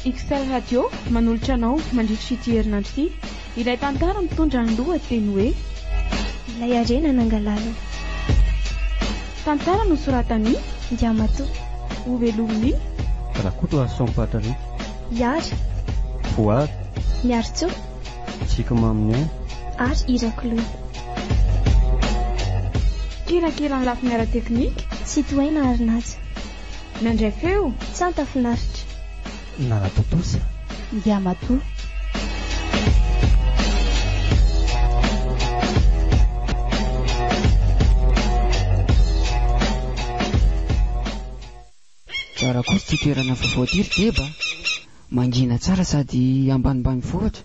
XL Radio manolotra anao mandritra ity herinandro ity ilay tantara mitondra ny lohateny hoe Ilay harena nangalarina. Tantara nosoratan'i Ndiamatoa. Hovelomin'i. Rakotoarison Patrick. Iary. Voary. Miarintsoa. Tsiky Maminiaina. Ary i Rakoloina. Kirakira ny lafiny ara-teknika. Tsitohaina ary Naja. Nandray feo. Tsanta finaritra. Nanatontosa. Ndiamatoa. Tsara kosa ity toerana vaovao ity ry Deba a! Mangina tsara sady ambanimbanivohitra.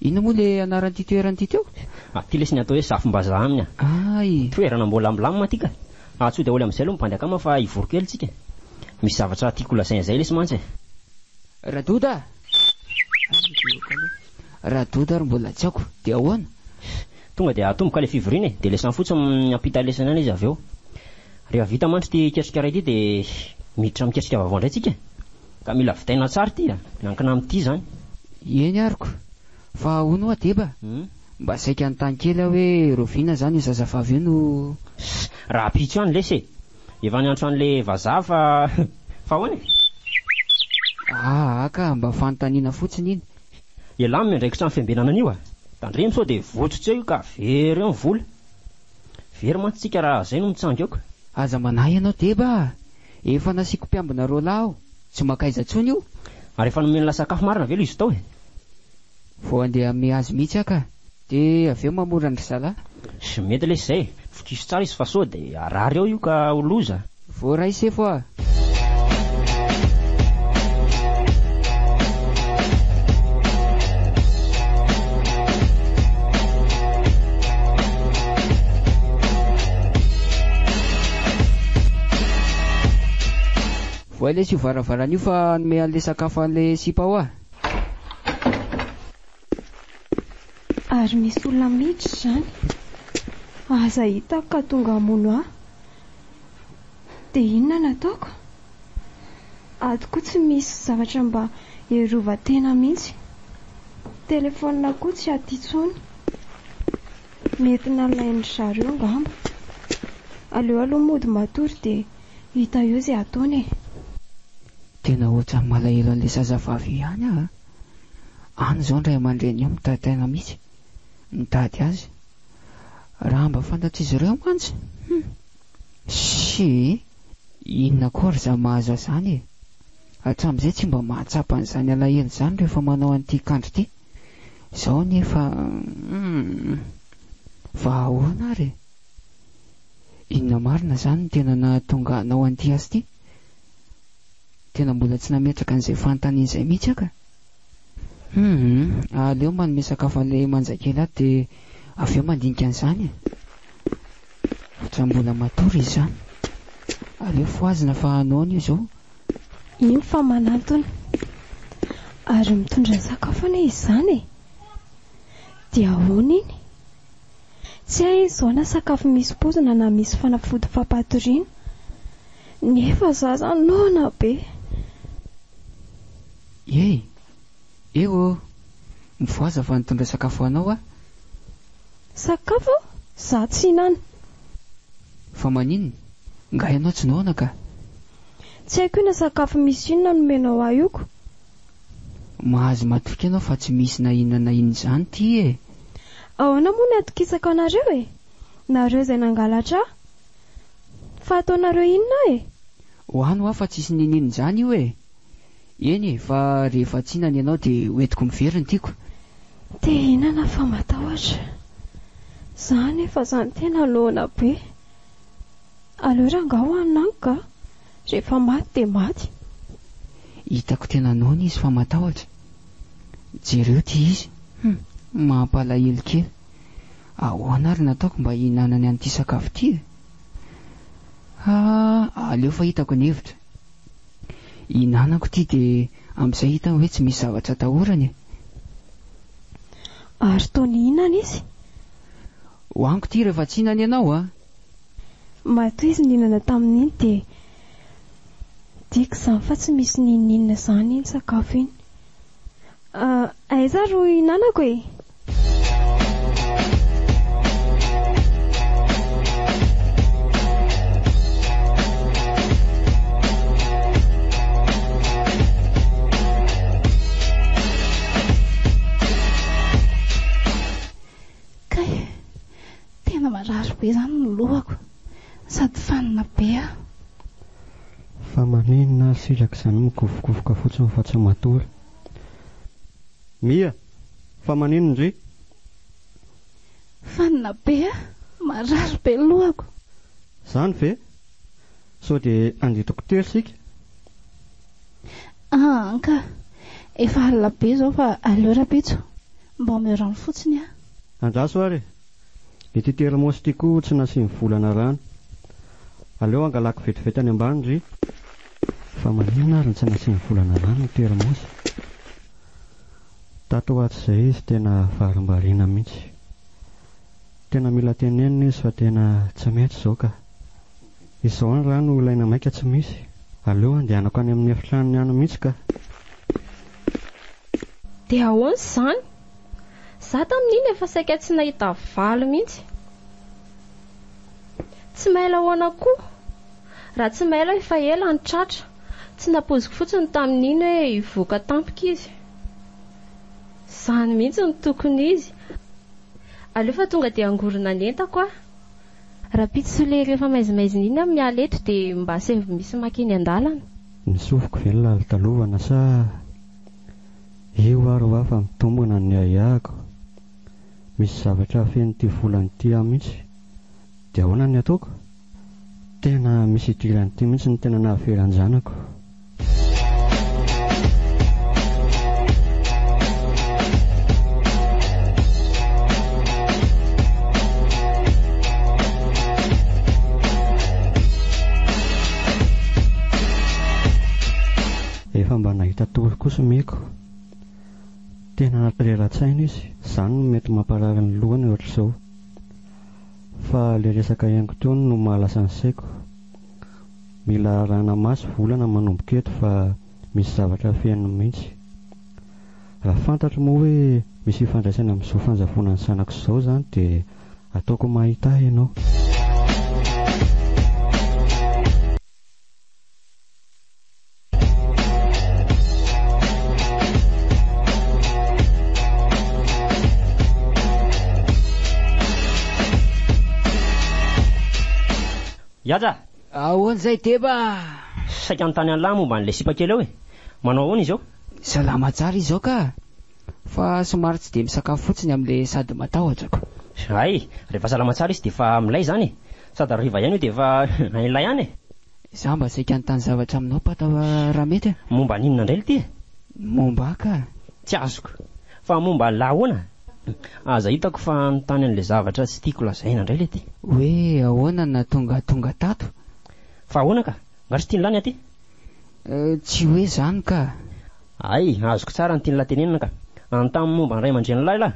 Inona moa ilay anaran'ity toerana ity teo? Aty lesy ny atao hoe zafimbazaha aminy a! Hay! Toerana mbola milamina aty ka! Antsoy daholo amin'izay aloha ny bandy akama fa hivory kely tsika. Misy zavatra tiako holazaina izay lesy mantsy e! Radoda a! Radoda ary mbola tsy aoko, dia ahoana? Tonga dia atomboka ilay fivoriana e! Dia lesany fotsiny miampita lesona any izy avy eo. Rehefa vita mantsy ity ketrika iray ity dia miditra amin'ny ketrika vaovao indray tsika e! Ka mila vitaina tsara ity a! Miankina amin'ity izany. Eny aroko. Fa hono hoa Deba, mba saika hanontany kely aho hoe rahoviana izany io zazavavy io no. Rahampitso ihany lesy e! Efa niantso an'ilay vazaha fa fa ahoana e? Aa ka mba fanontaniana fotsiny iny. Ialahy no miandraikitra ny fiambenana an'io a! Tandremo sao dia votsotra eo io ka very eo ny vola. Very mantsy tsika raha zay no mitsanga eo ka. Aza manahy ianao Deba a! Efa nasiako mpiambina roalahy aho, tsy makaiza intsony io. Ary efa nomen'lah sakafo marina ve ilay izy tao e? Vao handeha hanome azy mihitsy aho ka. Dia avy eo mamora an-dry zalahy. Tsy mety lesy izay e! Vokiso tsara izy fa sao dia harary eo io ka ho loza. Voaray sefo a! Vohay lesy io varavarana io fa hanome an'le sakafo an'le sipa ao ah. Ary misy olona miditra izany. Aza hitako ka tonga hamono ahy. Dia inona no ataoko? Ato koa tsy misy zavatra mba hiarovan-tena mihitsy. Telefaonina koa tsy aty intsony. Mety nalain-dry zareo angamba. Aleo aloha mody matory dia hita eo izay ataony e. Tena ohatran'ny malahelo an'ilay zazavavy io ihany aho a! Any izao ny ray aman-dreniny io mitataina mihitsy, mitady azy. Raha mba fantatr'izy ireo mantsy, hum! Shii! Inona koa ary izany mahazo ahy izany e! Hatramin'izay tsy mba mahatsapa an'izany alahelo izany rehefa manao an'ity kandry ity. Izao anefa, hum! Fa ahoana ary e? Inona marina izany no tena nahatonga anao an'ity asa ity? Tena mbola tsy nametraka an'izay fanontaniana izay mihitsy aho ka! Humm, aleo manome sakafo an'ilay manjakely ato dia avy eo mandinika an'izany e! Ohatran'ny mbola matory izy izany. Aleo fohazina fa noana io izao. Iny fa manantona. Ary mitondra sakafo anie izy izany e! Dia ahoana iny? Tsy hay izao na sakafo misy poizina na misy fanafody fampatoriana. Nefa zaza noana be. Ey! Eo ô! Mivoaza fa nitondra sakafo ho anao aho. Sakafo? Za tsy hinana. Fa maninona? Nga ianao tsy noana ka? Tsy haiko io na sakafo misy inona nomenao ahy io ko. Mahazo matoky ianao fa tsy misy na inona na inona izany ity e! Ahoana moa ny atokisako anareo e? Nareo izay nangalatra ahy. Fa ataonareo inona aho e? Hoano hoa fa tsisy niniana izany io e! Eny e, fa rehefa tsy hinana ianao dia ho entiko miverina ny tiako. Te hihinana fa matahotra. Za anefa zany tena noana be. Aleo rangaha hohanina any ka. Rehefa maty dia maty. Hitako tena noana izy fa matahotra. Jereo ity izy. Hum, mampalahelo kely. Ahoana ary no ataoko mba hihinanany an'ity sakafo ity e? Ah, aleo fa hitako ny hevitra. Ihinanako ity dia amin'izay hitany hoe tsy misy zavatra atahorany e. Ary toa nihinana izy? Hohaniko ity rehefa tsy hihinana ianao a! Matoa izy nihinana tamin'iny dia dika izany fa tsy misy n'inon'inona izany iny sakafo iny. Aiza ary ho hinanako e? Kay, tena marary be izany ny lohako, sady fanina be aho. Fa maninona ary sitraka izany mikofokofoka fotsiny fa tsy matory? Mia, fa maninona ndry? Fanina be aho, marary be ny lohako. Izany ve? Sao dia handeha dokotera isika? An ka! Efa alina be izao fa aleo rahampitso. Mba omeo rano fotsiny aho. Andraso ary e! Ity thermos ity koa tsy nasiany volana rano. Aleo hangalako vetivety any ambany ry. Fa maninona ary no tsy nasiany volana rano ny thermos? Tato ho ato izay izy tena varimbariana mihitsy. Tena mila tenenina izy fa tena tsy mety izao ka. Izao ny rano ilaina maika tsy misy. Aleo andehanako any amin'ny efitranony any mihitsy ka. Dia ahoana izany? Za tamin'iny efa saika tsy nahita valo mihitsy. Tsy maila ahoana koa? Raha tsy maila aho efa ela no tratra. Tsy nampoiziko fotsiny tamin'iny hoe hivoaka tampoka izy. Izany mihitsy no tokony izy. Aleo fa tonga dia hangorona ny entako aho. Rahampitso le rehefa maizimaizina iny aho miala eto dia mba asaivo misy maka eny an-dalana. Ny sofiko ve no lalitalovana sa io ary hoa fa mitombina ny ahiahiko. Misy zavatra afenin'ity volana ity ahy mihitsy. Dia ahoana ny ataoko? Tena misy idiran'ity mihitsy ny tena nahavery an-janako. Efa mba nahita tory kosa Miko. Tena rera-tsaina izy, izany no mety mamparary ny lohany ohatr'izao. Fa le resaka henoko teo no mahalasa ny saiko. Mila arahana maso volana manomboka eto fa misy zavatra afeniny mihitsy. Raha fantatro moa hoe misy ifandraisany amin'izao fanjavonan'ny zanako izao izany dia ataoko mahita ahy ianao. Ihaja! Ahoana izay Deba? Saika hanontany an'lah momba an'ilay sipa kely ao e! Manao ahoana izy ao? Salama tsara izy ao ka! Fa somary tsy dia misakafo fotsiny amin'ilay sady matahotra ko. Hay! Rehefa salama tsara izy dia efa milay izany e! Sady hariva ihany io dia efa hain'lah ihany e! Izaho mba saika hanontany zavatra aminao Pata raha mety e! Momba an'inona indray l'ty e? Momba ahy ka! Tsy azoko. Fa momba an'lah ahoana? Aza hitako fa hanontany an'ilay zavatra tsy tiako lazaina indray le ty. Hoe ahoana no nahatonga tonga tato? Fa ahoana ka? Nga tsy tian'lah ny aty? Tsy hoe izany ka! Hay, azoko tsara ny tian'lah tenenina ka. Anontany momba ny ray aman-drenin'lah ilah?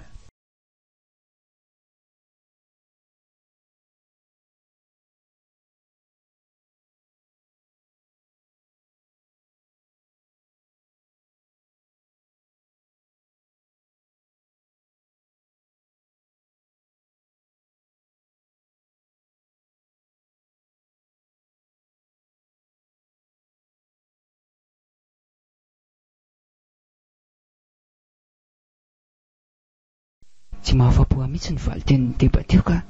Tsy mahafapo ahy mihitsy ny valin-tenin'i Deba teo ka.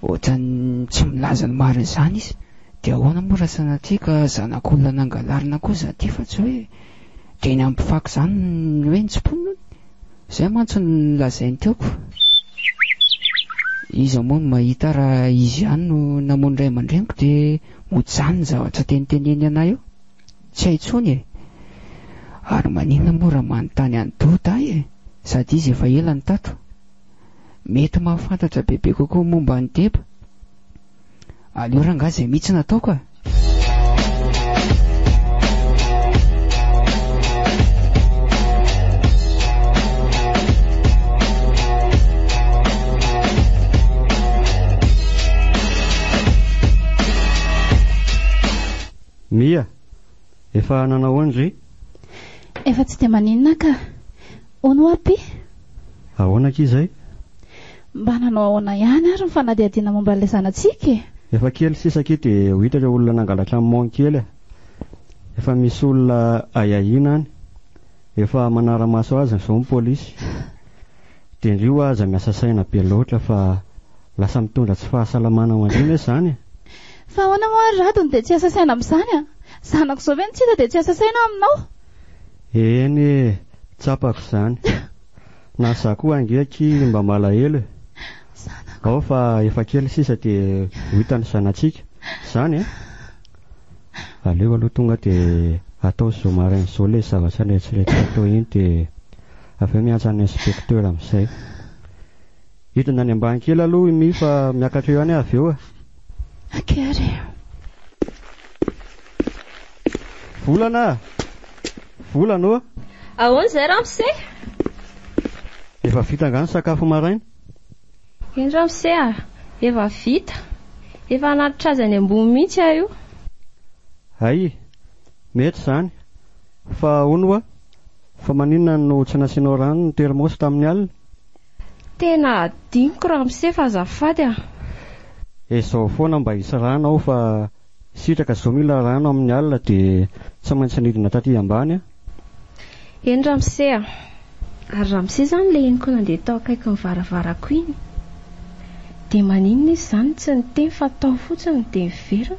Ohatran'ny tsy milaza ny marina izany izy. Dia ahoana moa raha sanatria ka zanak'olona nangalarina koa izaho ity fa tsy hoe teny amin'ny fako izany ny hoe nitsimponina hono. Izay mantsy no nolazainy teo ko. Iza moa no mahita raha izy ihany no namono ny ray aman-dreniko dia mody izany ny zavatra teniteneniny anay eo. Tsy hay intsony e! Ary maninona moa raha manontany an'i Doda aho e? Sady izy efa ela no tato. Mety mahafantatra bebe kokoa momba an'i Deba. Aleo rangahy izay mihitsy no ataoko a! Mia! Efa nanao ahoana ndry? Efa tsy dia maninona ka. Hono hoa Pi? Ahoana akia izay? Mba nanao ahoana ihany ary ny fanadihadiana momba an'ilay zanatsika e? Efa kely sisa akia dia ho hita ireo olona nangalatra an'i Mon kely e. Efa misy olona ahiahiana any. Efa manara-maso azy izao ny polisy. Dia ndry hoa aza miasa saina be loatra fa lasa mitondra tsy fahasalamana ho an-dry anie izany e. Fa ahoana moa ary Rado no dia tsy hiasa saina amin'izany a? Zanako izao ve no tsy hita dia tsy hiasa saina aminao? Eny e, tsapako izany. Na za koa ange akia mba malahelo e. Zanako. Ao fa efa kely sisa dia ho hita ny zanatsika. Izany e? Aleo aloha tonga dia atao izao maraina izao ilay zavatra noeritreretina teo iny dia avy eo miantso an'ny inspecteur amin'izay. Hidina any ambany kely aloha i Mi fa miakatra eo ihany aho avy eo e. Ok ary e. Volana a! Volana ô! Ahoana izay ramose? Efa vita angaha ny sakafo maraina? Eny ramose a! Efa vita. Efa hanatitra azy any ambony mihitsy aho io. Hay! Mety izany. Fa hono hoa, fa maninona no tsy nasianao rano ny thermos tamin'ny alina? Tena adinoko ramose fa azafady a! Ezao foana mba hisy rano ao fa sitraka zao mila rano amin'ny alina dia tsy maintsy nidina taty ambany a! Eny ramose a! Ary ramose izany ilay henoko nandeha tao akaikin'ny varavarako iny? Dia maninona izy izany tsy niteny fa tao fotsiny dia niverina?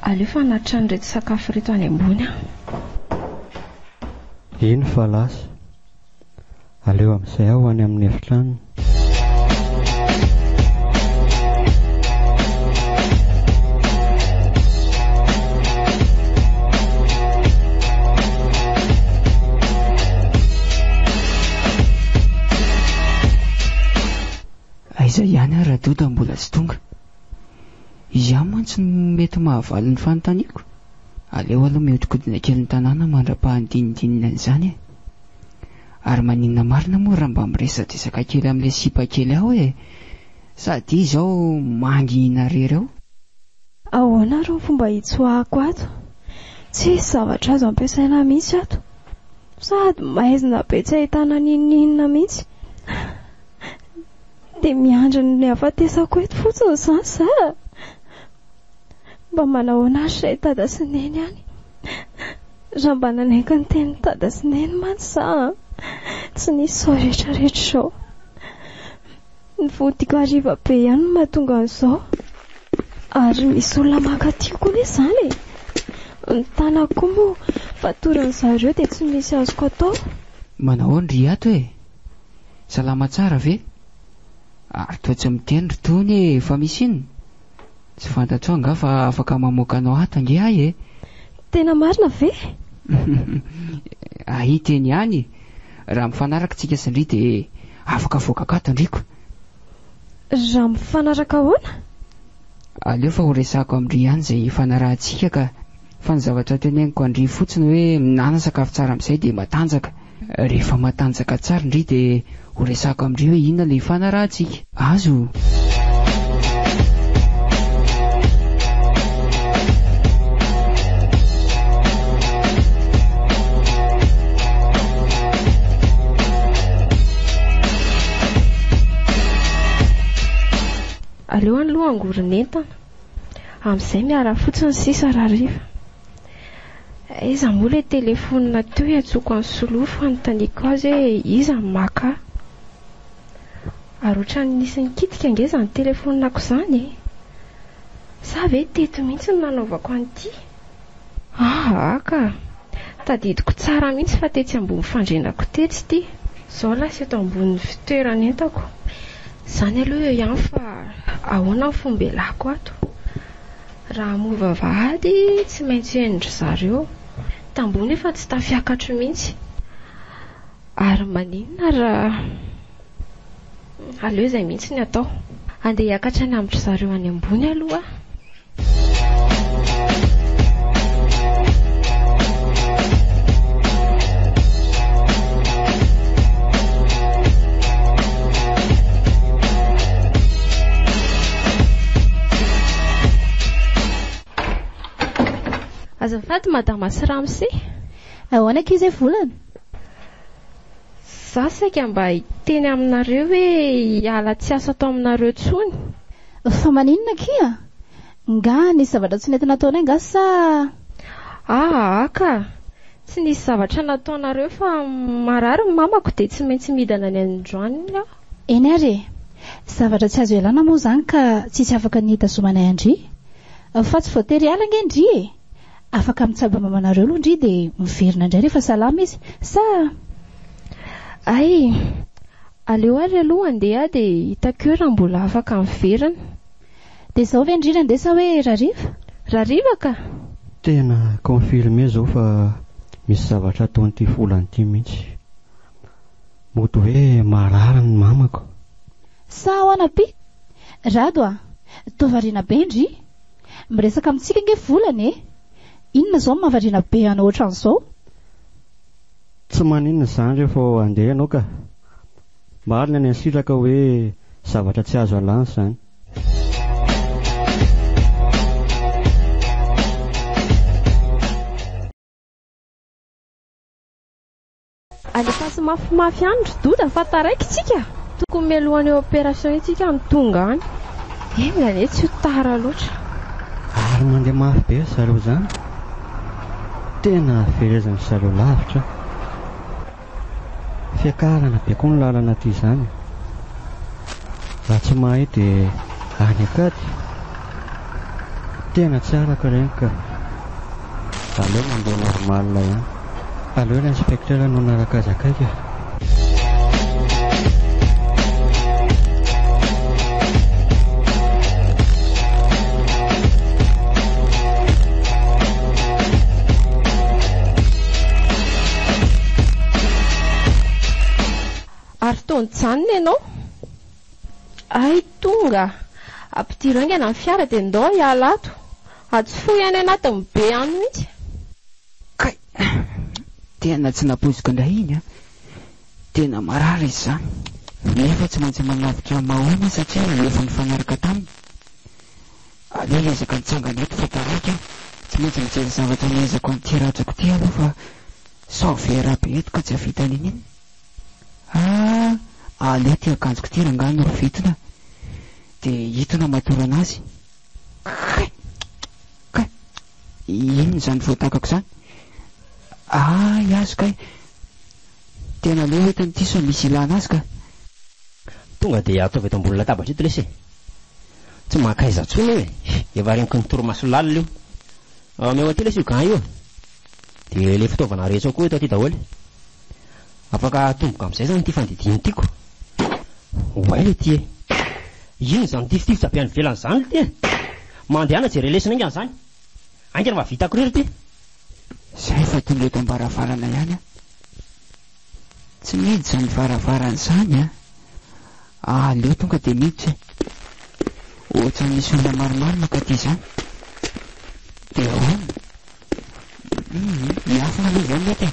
Aleo fa hanatitra an'ireto sakafo ireto any ambony aho. Iny fa lasa. Aleo amin'izay aho ho any amin'ny efitranony. Aiza ihany ary Radoda mbola tsy tonga. Izy ihany mantsy no mety mahavaly ny fanontaniako. Aleo aloha mihodinkodina kely ny tanàna mandra-pahandinindinina an'izany e. Ary maninona marina moa raha mba miresadresaka kely amin'ilay sipa kely ao e? Sady izy izao mangina irery ao. Ahoana ary ny fomba hitsoahako ato? Tsisy zavatra azo ampiasaina mihitsy ato. Sady maizina be tsy ahitana n'inon'inona mihitsy. Dia miandry ny hahafatesako eto fotsiny izany za? Mba manahoana ary izay Dada sy Neny any? Raha mba nanaiky ny tenin'i Dada sy Neny mantsy za an, tsy nisy izao rehetra rehetra izao. Ny vodiko hariva be ihany no mahatonga an'izao. Ary misy olona mankatia koa anie izany e! Ny tanako koa moa fatoran'ny zareo dia tsy misy azoko atao. Manahoana ry ato e? Salama tsara ve? Ary toa tsy miteny ry Tony e, fa misy inona? Tsy fantatrao angaha fa afaka mamoaka anao ato ange ahy e? Tena marina ve? Ahy teny ihany e! Raha mifanaraka tsika sy ndry dia afaka avoakako ato ndriko. Raha mifanaraka ahoana? Aleo fa ho resahako amin-dry ihany izay ifanarahantsika ka. Fa ny zavatra teneniko an-dry fotsiny hoe mihinàna sakafo tsara amin'izay dia matanjaka. Rehefa matanjaka tsara ndry dia ho resahako amin-dry hoe inona ilay ifanarahantsika. Azo? Aleo aloha hangoron'entana. Amin'izay miala fotsiny sisa rahariva. Aiza moa ilay telefonina teo hiantsoako an'i Solofo hanontaniako azy hoe iza no maka ahy. Ary ohatran'ny nisy nikitika ange izany telefoninako izany e! Sa ve teto mihitsy no nanaovako an'ity? Aa ka! Tadidiko tsara mihitsy fa tetsy ambony fandrianako tetsy ity. Izao lasa eto ambonin'ny fitoeran'entako. Izany aloha eo ihany fa ahoana ny fomba ialako ato? Raha hamoha vavahady tsy maintsy henon-dry zareo. Tamboho nefa tsy tafiakatro mihitsy. Ary maninona raha. Aleo izay mihitsy ny atao. Andeha hiakatra any amin-dry zareo any ambony aloha aho. Azafady madama sy ramose. Ahoana akia izay volana? Za saika mba hiteny aminareo hoe hiala tsy hiasa ato aminareo intsony. Fa maninona akia? Nga nisy zavatra tsy nety nataonay nga sa? Aa ka! Tsy nisy zavatra nataonareo fa marary ny mamako dia tsy maintsy midana any androany aho. Eny ary e! Zavatra tsy azo ialana moa izany ka tsisy afaka ny hitazomanay an-dry. Fa tsy voatery hiala ange ndry e! Afaka mitsabo mamanareo aloha ndry dia miverina indray rehefa salama izy sa? Hay! Aleo ary aloha handeha aho dia hitako eo raha mbola afaka miverina. Dia izao ve ndry randeha sa hoe rariva? Rariva ka! Tena confirmé zao fa misy zavatra ataon'ity volana ity mihitsy. Mody hoe marary ny mamako. Sa ahoana pi? Rado a! Toa variana be ndry! Miresaka amintsika ange volana e! Inona izao no mahavariana be anao ohatran'izao? Tsy maninona izany rehefa handeha ianao ka! Marina ny an'i Sitraka hoe zavatra tsy azo alana izany. Alefaso mafimafy any ry Doda fa taraiky tsika. Tokony mialohan'io opération io tsika no tonga any. Enga anie tsy ho tara loatra. Ary mandeha mafy be ry zareo izany. Tena verezan-dry zareo lavitra aho. Fiakarana be koa ny lalana aty izany. Raha tsy mahay dia any an-kady. Tena tsy arako ireny ka. Aleo mandeha normal ihany. Aleo ilay inspecteur no hanaraka azy akaiky e. Ary toa nijanona ianao? Hay tonga! Ampidiro haingana ny fiara dia ndao hiala ato. Atsofohy any anatin'ny be any mihitsy. Kay! Tena tsy nampoiziko indray iny an! Tena marary izy izany. Nefa tsy maintsy manavotra an'i Mahoma satria efa nifanaraka taminy. Aleo hiezaka nitsangana eto fa taraiky aho. Tsy maintsy mijery zavatra hamehezako an'ity rajako ity aloha fa sao very be eto ka tsy hahavita n'inon'inona. Ah! Aleo ity akanjoko ity rangahy no rovitina dia ito no hamatorana azy. Kay! Kay! Inona izany voatakako izany? Hay azo kay! Tena aleo entiny ity sao misy ilana azy ka! Tonga dia ataovy eto ambony latabatra eto lesy e! Tsy maka aiza intsony io e! Efa reniko ny torimaso lalina io. Omeo aty lesy io gant io e! Dia ilay fitaovana rehetra ao koa eto aty daholo. Afaka atomboka amin'izay izany ity fandidiana ity ko! Oay le ty e! Inona izany mitifitifitra be any ivelany izany le ty e! Mandehana jereo lesona haingana izany! Haingana fa vitako irery ity! Zay fa tonga eto am-baravarana ihany aho. Tsy mihidy izany varavarana izany an! Aleo tonga dia miditra e! Ohatran'ny misy olona maromaro mankaty izany. Dia ahoana? Hum, miafina aloha izao mety e!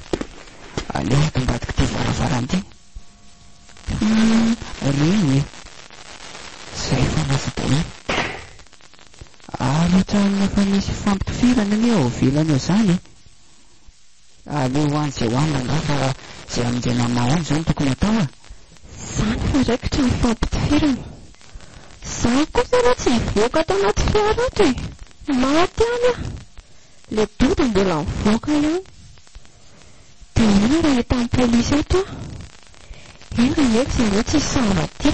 Aleo ato ambadik'ity varavarana ity. Hum, reny e! Zay fa lasa daholo. Ary ohatran'ny efa misy fifampitifirana anie ao ivelany ao izany e! Aleo ho any izay ho any rangahy fa izay hamonjena an'i Mahomby izao no tokony hatao a! Izany fa raikitra ny fifampitifirana. Izaho kosa aloha tsy hivoaka ato anaty fiara ato e! Maty any aho! Ilay doda mbola mivoaka ihany. Dia ahoana raha hitan'ny polisy ato aho? Enga anie ry zareo tsy hisava aty.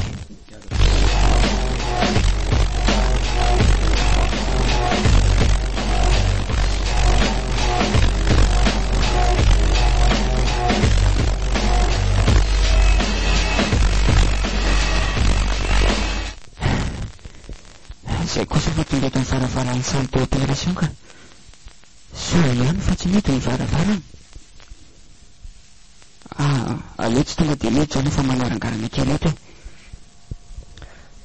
Izay kosa fa tonga eto amin'ny varavaran'ny salle d'opération ka. Soa ihany fa tsy mihidy ny varavarana. Ah, aleo tsy tonga dia miditra aloha fa manarangarana kely eto e.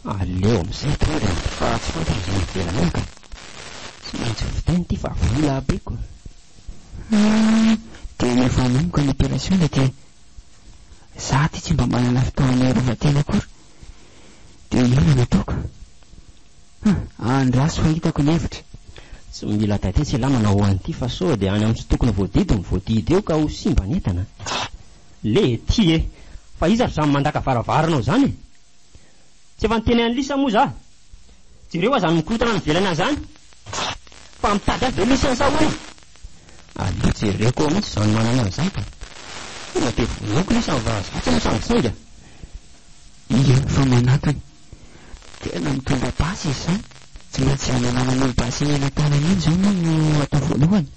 Aleo amin'izay tonga fa tsy fantatra izay hiverina eo ka. Tsy maintsy vitaina ity fa vola be ko. Ah, dia efa hanomboka ny opération dia ty. Za ty tsy mba manana fitaovana hiarovan-tena akory. Dia inona no ataoko? Andraso fa hitako ny hevitra. Tsy mila taitaitra elah manao an'ity fa sao dia any amin'ny tsy tokony voadidy no voadidy eo ka ho simba ny entana. Le ty e! Fa iza ry zany mandaka varavarana ao zany e? Tsy efa niteny an'i Lisa moa za? Jereo aza ny mikorontana any ivelany any zany! Fa mitady ahy ve Lisa sa ahoana? Aleo jereko ao mihitsy izany manana an'izany ka! Tonga dia vonoiko Lisa fa za tsy misangisangy a! Ie fa manatona. Tena mitondra basy izy izany. Tsy maintsy izay nanana an'iny basy iny eny an-tanany iny izao aloha no atao voalohany.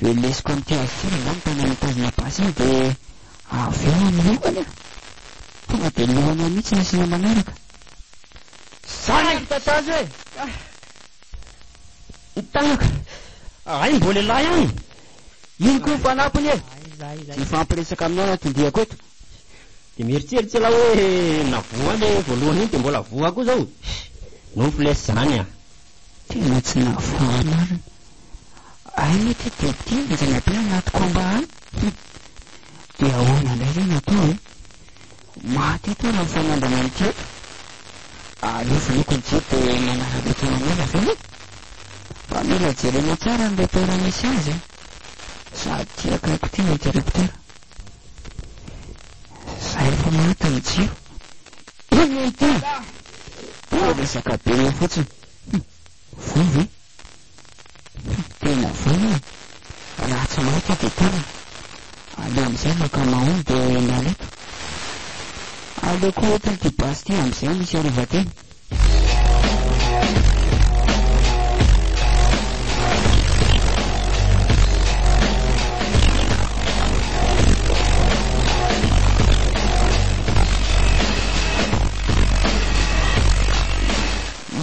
Velesiko amin'ity hazo ity rangahy ny tanany mitazona basy iny dia avy eo amin'ny lohany a! Tonga dia lohany ao mihitsy no asiana manaraka. Zany ny tatazo e! Ny tanako! Hay mbo lehilahy ihany! Iny koa ny fanampiny e! Tsy hifampiresaka aminao ny anton-diako eto. Dia mieritreritra ialahy hoe navoa le voalohany iny dia mbola voa koa zao? Nofy lesy zany a! Tena tsy navoa marina. Hay moa ity dia ity henjana be anaty combat any. Hum. Dia ahoana indray re no atao e? Maty eto aho raha mifanandrina amin'ity eto. Aleo vonoiko ny jiro dia manararaotra mamela avy eo e. Fa mila jerena tsara ny repère misy azy a. Sady ity akaiko ity ny interrupteur. Zay efa maty ny jiro. Inona ity? Toa resaka be eo fotsiny. Hum, voa ve? Hum, tena voa io e. Raha tsy maty io dia tena. Aleo amin'izay maka mahomby dia miala eto. Aleo koa entiny ity basy ity amin'izay misy arovan-tena.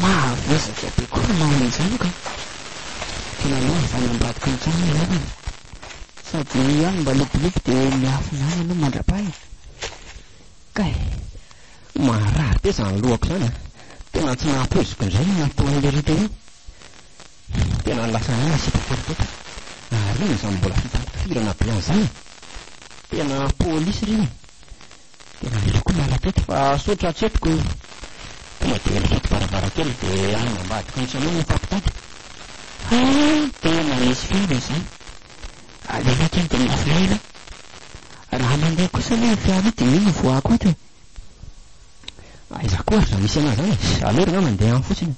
Mahavesatra be koa ny mahomby izany ka. Tena aleo avy any ambadiky ny trano ny lalana. Sady any mba lopilopy dia miafina any aloha mandra-paha e. Kay! Marary be izany lohako izany a! Tena tsy nahampoiziko indray ny nataon'i Lery teo iny. Tena lasa any sipa kely teto. Ary inona izany mbola fifampitifirana be an'izany e? Tena polisy ry iny. Tena aleoko miala teto fa sao tratretiko. Tonga dia mihidy varavarankely dia any ambadika any trano any mifampitady. Hay tena misy fiara izany. Alefa kely dia miafina ela. Raha mandeha kosa aloha io fiara io dia io no voahako ato e. Aiza koa ary izany misy anah izany e. Aleo ry mandeha any fotsiny.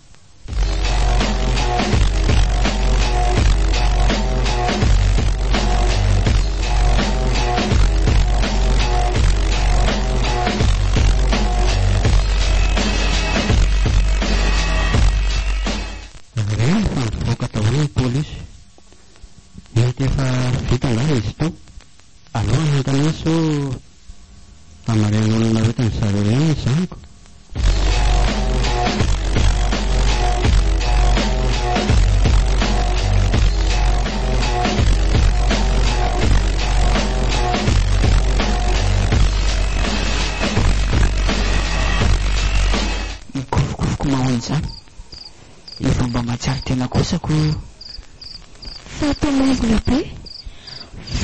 Reny fa nivoaka daholo ny polisy. Mety efa vita angamba izy ito. Aleo hanontaniana sao hamarin'olona ohatran'ny zareo ihany ny zanako. Mikofokofoka mahono izany. Efa mba mahatsiaro tena kosa ko. Fa toa maizina be.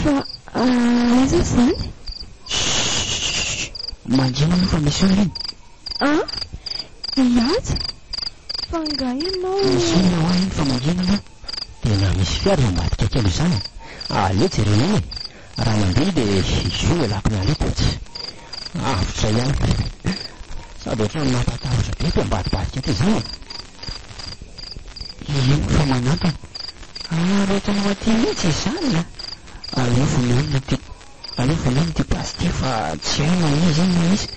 Fa aiza izany? Chut! Mangina aloha fa misy olona iny. An! Hihaja? Fa angaha ianao. Misy olona hoa iny fa mangina aloha. Tena misy fiara eo ambadika kely izany e! Aleo jerena eny e! Raha mandeha io dia io ialako miala eto tsy avotra ihany. Sady ohatran'ny mampatahotra be ity ambadibadika ity izany e! Io fa manantona. Ary ohatran'ny ho aty mihitsy izany a! Aleo vonoina ity, aleo vonoina ity basy ity fa tsy hay na iza iny na iza.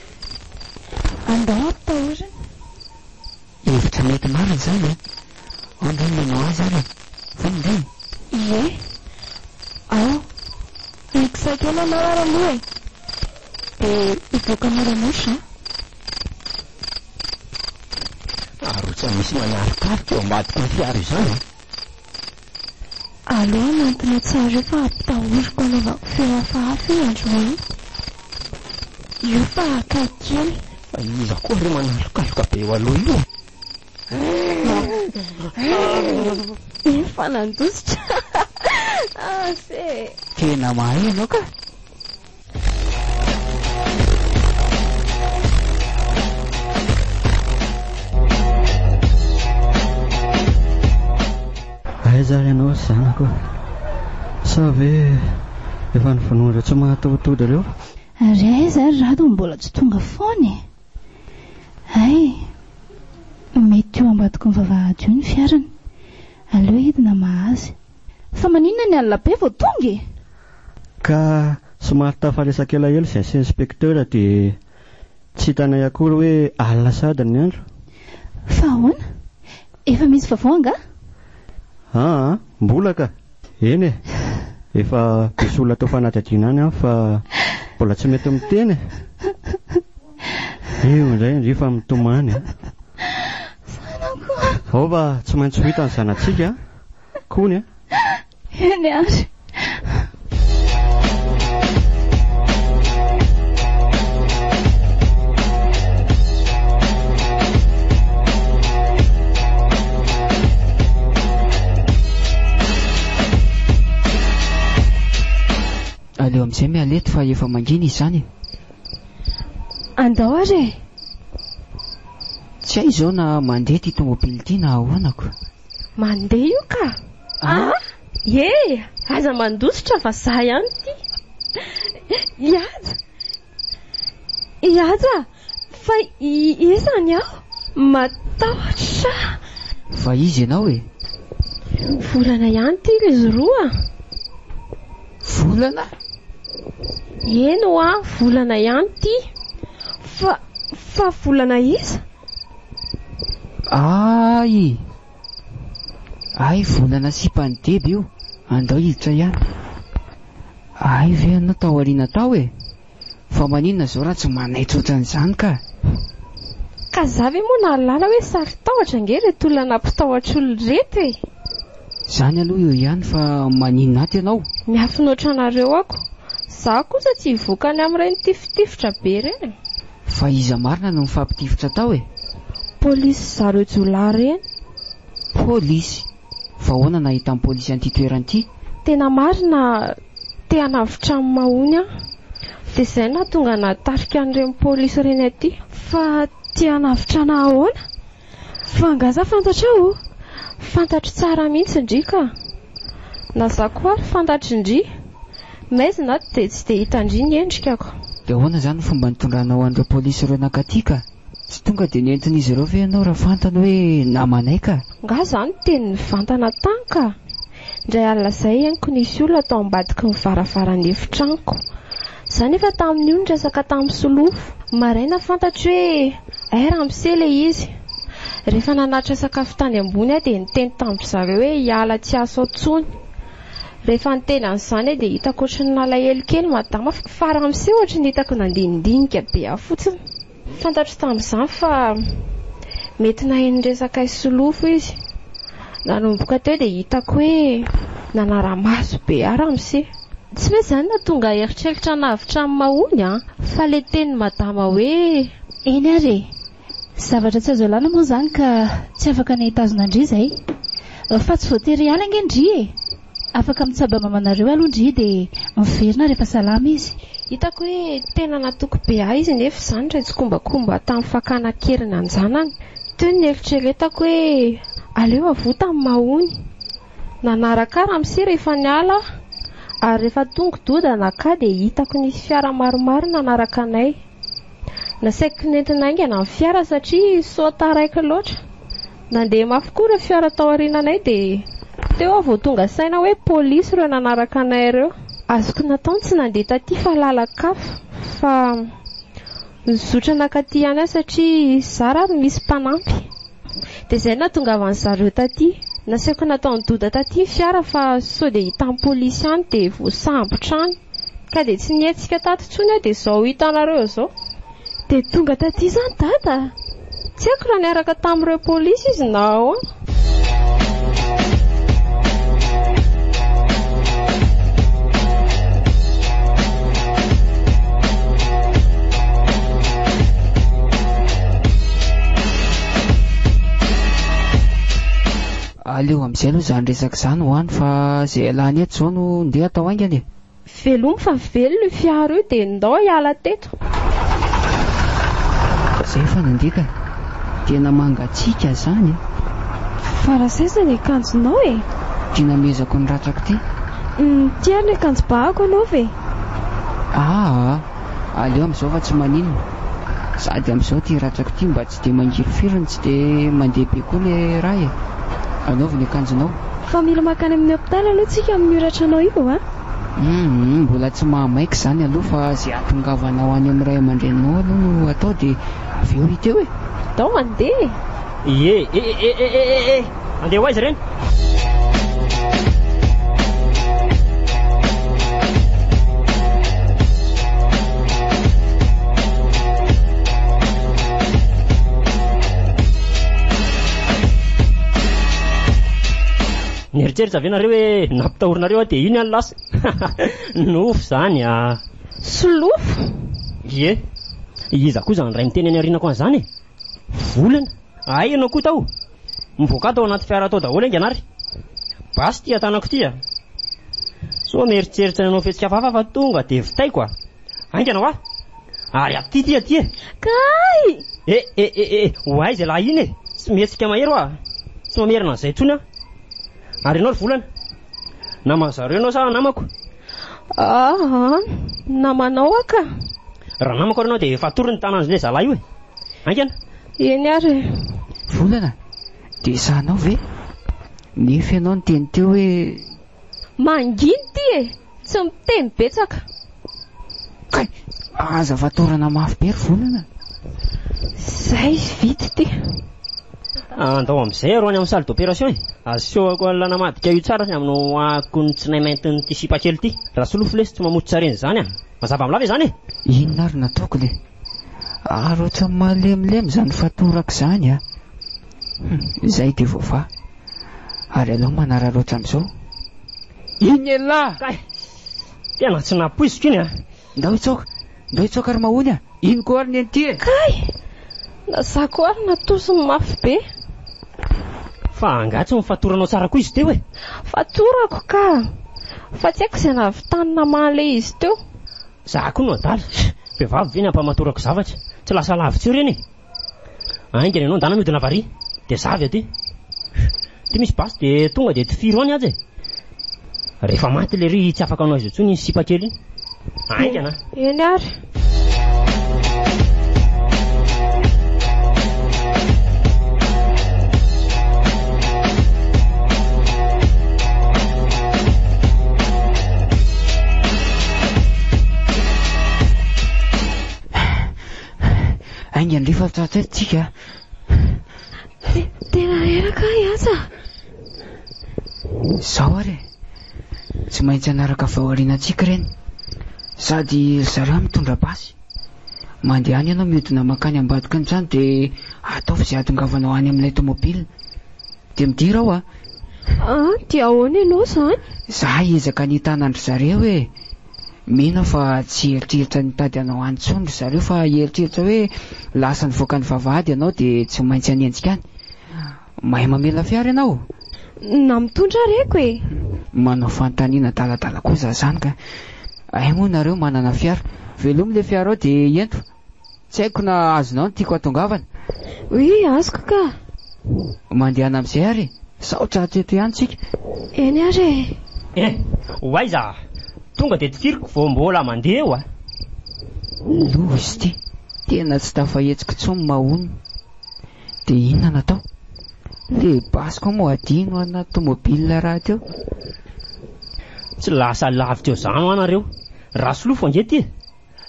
Andao ampitahorina. Hevitra mety marina izany an! Andro iny manao azy ary e! Vonona ve? Ie! Ao! Mikisa kely ianao ary aloha e! Dia hivoaka moramora za. Ary ohatran'ny misy manarikaroka eo ambadiky ny fiara izany an! Aleo hanantona tsara eo fa ampitahoriko hanaovako feo hafahafa io androany io. Io fa akaiky kely. Fa iza koa re manalokaloka be eo aloha io e? Iny fa nandositra. Ase e! Tena mahay ianao ka! Aiza ary ianao ry zanako? Sa ve efa novonoin'ireo tsy mahataho-tody ireo? Ary aiza ary Rado no mbola tsy tonga foana e? Hay, mety io ambadiky ny vavahady io ny fiarany. Aleo hidina mahazy. Fa maninona ny alina be vao tonga e? Ka somary tafaresaka elaela izahay sy inspecteur dia tsy hitanay akory hoe alina sahady ny andro. Fa ahoana? Efa misy vaovao angaha? Aa, mbola ka! Eny e! Efa misy olona atao fanadihadiana any an fa mbola tsy mety miteny e! Io indray ndry fa mitomany an! Zanako a! Ao fa tsy maintsy ho hita ny zanatsika an! Kony an! Eny ary! Aleo amin'izay miala eto fa efa mangina izy izany e. Andao ary e. Tsy hay izao na mandeha ity tomobily ity na ahoana ko. Mandeha io ka! Ah! Ie! Aza mandositra fa za ihany ity. Ihaja! Ihaja! Fa iza ny aho? Matahotra aho. Fa iza ianao e? Volana ihany ity ry zroa a! Volana? Eny hoa, volana ihany ity. Fa, fa volana iza? Ay! Ay volana sipan'i Deby io, andao hiditra ihany. Ay ve ianao tao aoriana tao e? Fa maninona izao raha tsy manaitra ohatran'izany ka? Ka za ve moa nahalala hoe saro-tahotra ange ireto olona nampitahotra olona ireto e! Izany aloha eo ihany fa maninona ato ianao? Miafina ohatranareo ako. Za kosa tsy hivoaka any amin'ireny tifitifitra be ireny e! Fa iza marina no nifampitifitra tao e? Polisy zareo jiolahy ireny. Polisy? Fa ahoana nahitan'ny polisy an'ity toerana ity? Tena marina te hanavotra an'i Mahony aho. Dia izay no nahatonga nahatarika an'ireny polisy ireny aty. Fa te hanavotra anà ahoana? Fa angaha za fantatrao o? Fantatro tsara mihitsy ndry ka! Na za koa ary fantatry ndry. Maizina ato dia tsy dia hita-ndry ny endrikako. Dia ahoana izany ny fomba nitondranao an'ireo polisy ireo nankaty ka? Tsy tonga dia nentin'izy ireo ve ianao raha fantany hoe namanay ka? Nga za niteny nivantana tany ka! Indray alina izay henoko nisy olona tao ambadiky ny varavaran'ny efitranoko. Za nefa tamin'io niresaka tamin'i Solofo. Maraina fantatro hoe hay ramose ilay izy. Rehefa nanatitra sakafo tany ambony aho dia niteny tamin-dry zareo hoe hiala tsy hiasa ao intsony. Rehefa niteny an'izany aho dia hitako ohatry ny nalahelo kely madama fa ramose ohatry ny hitako nandinidinika be ahy fotsiny. Fantatro tamin'izany fa mety naheno resaka Solofo izy. Nanomboka teo dia hitako hoe nanara-maso be ahy ramose. Tsy hoe izany nahatonga ahy eritreritra hanavotra an'i Mahony an, fa ilay tenin'i madama hoe. Eny ary e! Zavatra tsy azo ialana moa izany ka tsy afaka ny hitazona an-dry izay. Fa tsy voatery hiala ange ndry e! Afaka mitsabo mamanareo aloha ndry dia miverina rehefa salama izy. Hitako hoe tena natoky be ahy izy nefa izany iray tsikombakomba tamin'ny fakana an-keriny an-janany. Teo ny nieritreretako hoe aleo avota ny mahony. Nanaraka ahy ramose rehefa niala aho ary rehefa tonga Doda naka dia hitako nisy fiara maromaro nanaraka anay. Nasaiko nentina haingana ny fiara satria sao taraiky loatra. Nandeha mafy koa ireo fiara tao aoriananay dia teo aho vao tonga saina hoe polisy ireo nanaraka anay ireo. Azoko natao ny tsy nandeha taty fa lalan-kafa fa nizotra nankaty ihany aho satria zara ary misy mpanampy. Dia izay no nahatongavan'ny zareo taty. Nasaiko nataon'i Doda taty ny fiara fa sao dia hitan'ny polisy any dia voasambotra any. Ka dia tsy nihetsika tato intsony aho dia izao hitanareo izao. Dia tonga taty izany Dada? Tsy haiko raha niaraka tamin'ireo polisy izy na ahoana. Aleo amin'izay aloha izany resaka izany ho any fa izay ialany eto izao no ndeha atao haingana e. Velomy fa velona io fiara io dia ndao hiala teto. Zay efa nandeha ka. Tena mangatsiaka zany e. Fa raha saiza ny akanjonao e? Ty namehezako ny ratrako ty. Ty ary ny akanjo bahako anaovy e. Aa! Aleo amin'izao fa tsy maninona. Sady amin'izao ity ratrako ity mba tsy dia mangirifiry no tsy dia mandeha be koa ilay rà e. Anaovy ny akanjonao. Fa mila mankany amin'ny hopitaly aloha tsika amin'io ratranao io a! Humm, mbola tsy mahamaika izany aloha fa izay hahatongavanao any amin'ny ray aman-dreninao aloha no atao dia avy eo hita eo e! Ndao mandeha e! Ie e e e e e e! Andeha ho aiza ireny? Nieritreritra ve nareo hoe nampitahorinareo aho dia iny aho no lasa? Nofy izany ah! Solofo? Ie. Iza koa izany ray miteny any aorianako an'izany e? Volana. Hay ianao koa tao. Mivoaka tao anaty fiara tao daholo haingana ary. Basy ity an-tanako ity a. Sao mieritreritra ny hanao fihetsika hafahafa fa tonga dia vitaiko a. Haingana hoa. Ary aty ity aty e. Kay! E e e e ho aiza ialahy iny e? Tsy mihetsika mahery hoa. Tsy mamerina an'izay intsony aho. Ary ianao ry Volana? Naman'ny zareo ianao sa namako? Aa, namanao aho ka. Raha namako ary ianao dia efa atory ny tanan'ilay zalahy io e. Haingana. Eny ary e. Volana, dia sahanao ve? Nefa ianao niteny teo hoe. Mangina ity e! Tsy miteny betsaka. Kay! Aza fatorana mafy be ry Volana. Zay vita ity. Andao amin'izay aro any amin'ny salle d'opération e. Asehoko an'ilay namadika io tsara ny amin'ny ho akon'ny tsinay maintin'ity sipa kely ity. Rasolofo lesy tsy mamotsy tsareny izany a. Mazava amin'lah ve izany e? Inona ary no ataoko le? Ary ohatran'ny malemilemy izany fatorako izany a! Hum, izay dia voavaha. Ary aleo manararaotra amin'izao. Iny elah! Kay! Tena tsy nampoiziko iny a! Ndao hitsoaka! Ndao hitsoaka ry Mahony a! Iny koa ary ny an'ity e! Kay! Na za koa ary natosiny mafy be. Fa angaha tsy nifatoranao tsara koa izy teo e? Fatorako ka! Fa tsy haiko izay nahavitany namaha ilay izy teo. Za koa no adala. Vehivavy ve ny ampamatorako zavatra? Tsy lasa lavitra eo ireny e! Haingana ianao ndana mihodina vary dia za avy aty. Ty misy basy dia tonga dia tifiro any aja e! Rehefa maty lery tsy afaka hanao aiza intsony iny sipa kely iny. Haingana. Eny ary. Haingana ry fa tratra eto tsika a. Tena reraka aho Aza. Izao ary e. Tsy maintsy hanaraka avy ao aorianantsika ireny. Sady ry zareo mitondra basy. Mandehana ianao mihodina mankany ambadiky ny trano dia ataovy izay hahatongavanao any amin'ilay tomobilina. Dia midira ao a. Ah, dia ahoana ianao izany? Za hiezaka ny hitana an-dry zareo e. Mino aho fa tsy hieritreritra ny hitady anao any intsony ry zareo fa hieritreritra hoe lasa nivoaka ny vavahady ianao dia tsy maintsy hanenjika any. Mahay mamela fiara ianao? Na mitondra ary aiko e! Manao fanontaniana adaladala koa za zany ka. Hay moa nareo manana fiara. Velomy le fiara ao dia ento. Tsy haiko na azonao ny tiako hatongavana. Oui, azoko ka. Mandehana amin'izay ary e. Sao tratra eto ihany tsika. Eny ary e. Eh! Ho aiza? Tonga dia tifiriko vao mbola mandeha eo a! Loha izy ity. Tena tsy tafahetsika intsony mahono. Dia inona no atao? Le basy koa moa adino anaty tomobile rahateo. Tsy lasa lavitra eo izany hoa nareo. Rasolofo ange ity e!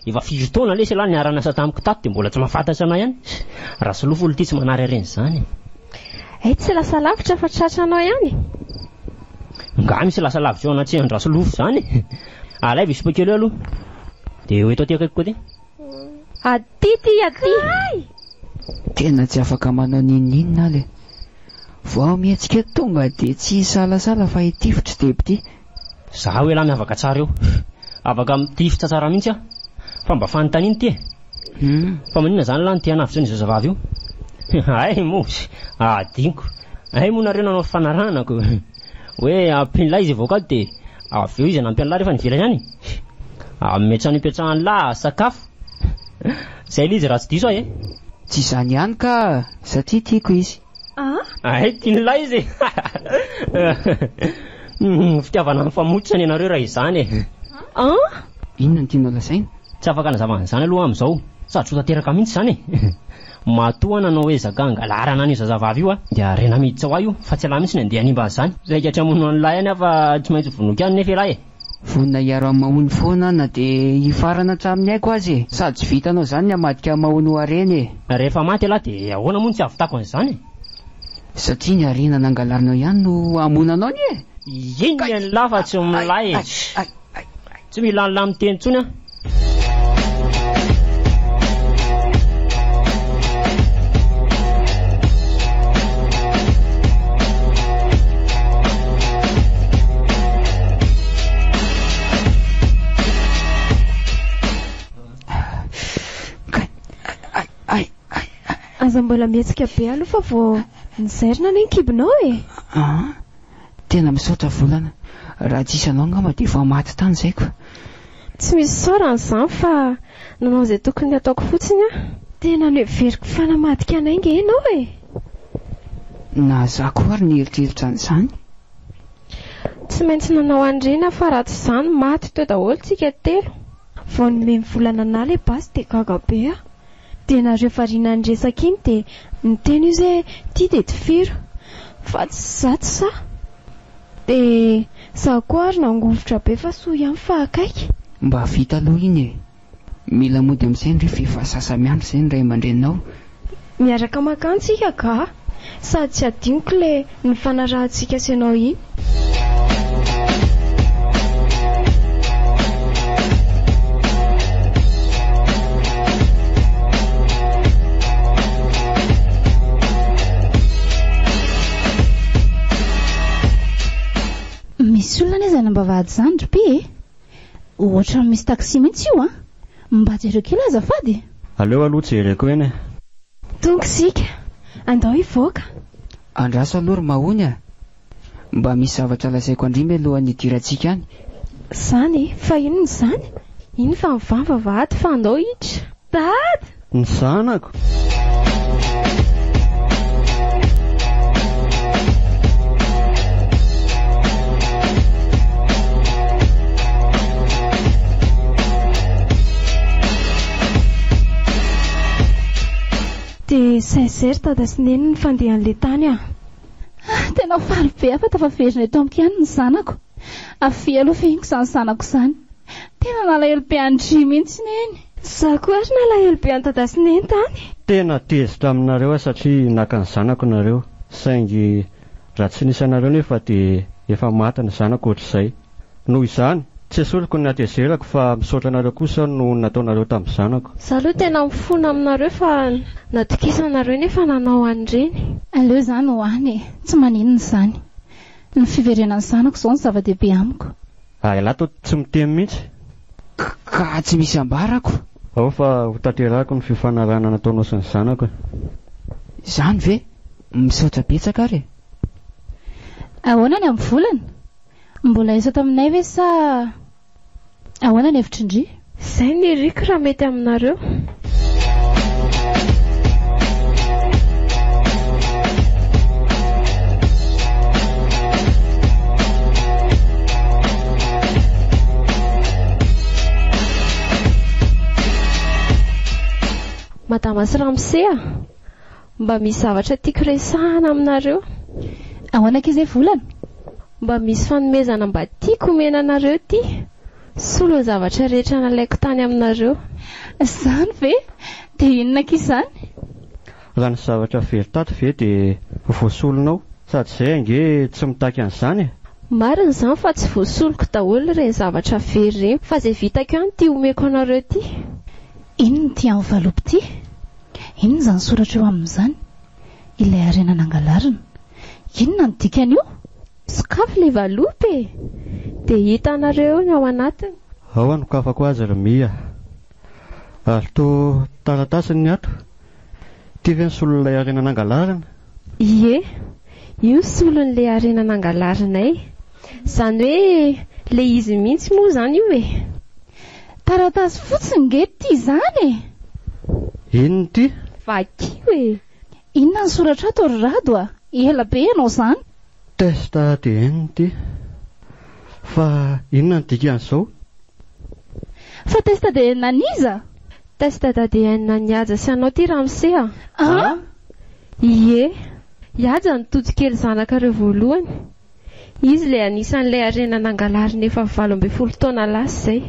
Efa firy taona lesy ialahy niara-niasa tamiko tato dia mbola tsy mahafantatra anay ihany. Rasolofo olo ity tsy manary harena izany e. Hay tsy lasa lavitra fa tratranao ihany. Nga misy lasa lavitra eo anatrehan-dRasolofo izany e. Alaivo io sipa kely io aloha. Dia eo eto aty akaikiko aty. Aty ty aty. Kay! Tena tsy afaka manao n'inon'inona aho le. Vao mihetsika tonga dia tsy hisalasala fa hitifitry deby ity. Zaho elah miavaka tsara eo. Afaka mitifitra tsara mihitsy aho. Fa mba fanontaniana ity e. Fa maninona zany lah no te hanavotra an'io zazavavy io? Hay moa, adinoko. Hay moa nareo nanao fifanarahana ko. Hoe ampian'lah izy hivoaka ato dia avy eo izy hanampy an'lah rehefa any ivelany any. Hanome trano hipetrahan'lah, sakafo. Zay ilay izy raha tsy diso aho e. Tsy izany ihany ka, satria tiako izy. Hay tian'lah izy e. Fitiavana mifamototra ny anareo raha izany e. An? Inona no tianao lazaina? Tsy afaka hanazava an'izany aloha aho amin'izao. Sady tsy ho tanteraka mihitsy izany e! Matoa aho nanao ezaka hangalarana an'io zazavavy io dia harena miditra ho ahy io fa tsy ialahy mihitsy no handeha hanimba an'izany. Saika tsy hamono an'ilay ihany aho fa tsy maintsy vonoiko ihany nefa ialahy e! Vonona hiaro an'i Mahony foana aho na dia hifarana hatramin'ny aiko aza e! Sady tsy vitanao izany ny hamadika an'i Mahony ho harena e! Rehefa maty ialahy dia ahoana moa no tsy hahavitako an'izany e? Satria ny harena nangalarinao ihany no hamono anao anie e! Inona ialahy fa tsy milay e! Tsy mila an'lah miteny intsony aho. Aza mbola mihetsika be aloha fa vao nizairina anie ny kibonao e! Ah, tena misaotra Volana. Raha tsisy anao angamba dia efa maty tany izay ko. Tsy misy isaorana izany fa nanao izay tokony hataoko fotsiny aho. Tena noheveriko fa namadika anay nge ianao e! Na za koa ary nieritreritra an'izany. Tsy maintsy nanao an'ireny aho fa raha tsy izany maty teo daholo tsika telo. Vao nomeny volana anah ilay basy dia gaga be aho. Dia nareo variana niresaka iny dia niteny izy hoe ty dia tifiro. Fa tsy za tsy sahy. Dia za koa ary nangovitra be fa soa ihany fa akaiky. Mba vita aloha iny e! Mila mody amin'izay ndry f'efa sasa-miandry izay ny ray aman-dreninao. Miaraka makany tsika ka! Sady tsy adinoko le nifanarahantsika sy ianao iny. Misy olona anie izany ambavahady izany ry Pi e! Ohatran'ny misy taxi mihitsy io an! Mba jereo kely azafady e! Aleo aloha jereko eny e! Tonga isika, andao hivoaka. Andraso aloha ry Mahony a! Mba misy zavatra lazaiko an-dry mialohan'ny hidirantsika any. Izany e! Fa inona izany? Iny fa mivaha vavahady fa andao hiditra. Dada! Ny zanako! Dia sincère dada sy neny ny fandehan'ilay tany ah. Tena faly be aho fa tafaverina eto amiko ihany ny zanako. Avia aloha fehiniko izany zanako izany. Tena nalahelo be an-dry mihitsy neny. Za koa ary nalahelo be an'i dada sy neny tany. Tena tezitra aminareo aho satria naka ny zanako nareo. Saingy raha tsy nisy anareo nefa dia efa maty ny zanako ohatr'izay. Noho izany, tsy esoriko ny hatezerako fa misaotra anareo kosa noho ny nataonareo tamin'ny zanako. Za aloha tena mifona aminareo fa natokisanareo nefa nanao an'ireny. Aleo izany ho any e, tsy maninona izany. Ny fiverenan'ny zanako izao no zava-dehibe amiko. Ary ialahy toa tsy miteny mihitsy? Ka tsy misy ambarako. Ao fa ho tanterahako ny fifanarahana nataonao sy ny zanako e. Izany ve? Misaotra betsaka ary e. Ahoana ny amin'ny volana? Mbola hiasa ato aminay ve sa ahoana ny hevitry ndry? Izay ny iriko raha mety aminareo. Madama sy Ramose a! Mba misy zavatra tiako resahana aminareo. Ahoana akia izay volana? Mba misy fanomezana mba tiako omena anareo ity, solon'ny zavatra rehetra nalaiko tany aminareo. Izany ve? Dia inona akia izany? Raha ny zavatra very tato ve dia ho voasolonao? Sady izay ange tsy mitaky an'izany e! Marina izany fa tsy voasoloko daholo ireny zavatra very ireny fa izay vitako ihany ity omeko anareo ity. Inona ity enveloppe ity? Inona izany soratra eo aminy izany? Ilay harena nangalarina. Inona no dikan'io? Sokafy ilay valopy e! Dia hitanareo eo ny ao anatiny. Ao hanokafako azy ry Mia. Ary toa taratasy ny ato. Ity ve ny solon'ilay harena nangalarina? Ie, io ny solon'ilay harena nangalarinay. Izany hoe ilay izy mihitsy moa izany io e! Taratasy fotsiny nge ity izany e! Inona ity? Vakio e! Inona ny soratra ato ry Rado a? Ela be ianao izany. Test ADN ity. Fa inona ny dikan'izao? Fa test ADN an'iza? Test d'ADN an'i Haja sy anao ity ramose a! An? Ie. I Haja no tojo kely zanakareo voalohany. Izy ilay anisan'ilay harena nangalarina efa 18 taona lasa izay.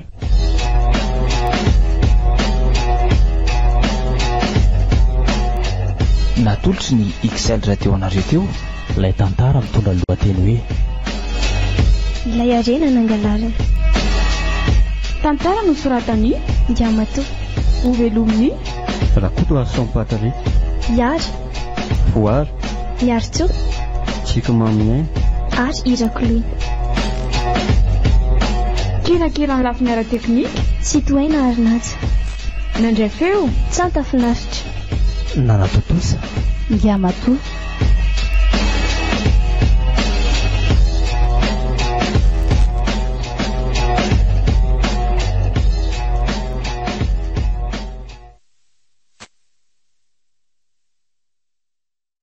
Natolotry ny XL Radio anareo teo ilay tantara mitondra ny lohateny hoe. Ilay harena nangalarina. Tantara nosoratan'i. Ndiamatoa. Hovelomin'i. Rakotoarison Patrick. Iary. Voary. Miarintsoa. Tsiky Maminiaina. Ary i Rakoloina. Kirakira ny lafiny ara-teknika. Tsitohaina ary Naja. Nandray feo. Tsanta finaritra. Nanatontosa. Ndiamatoa.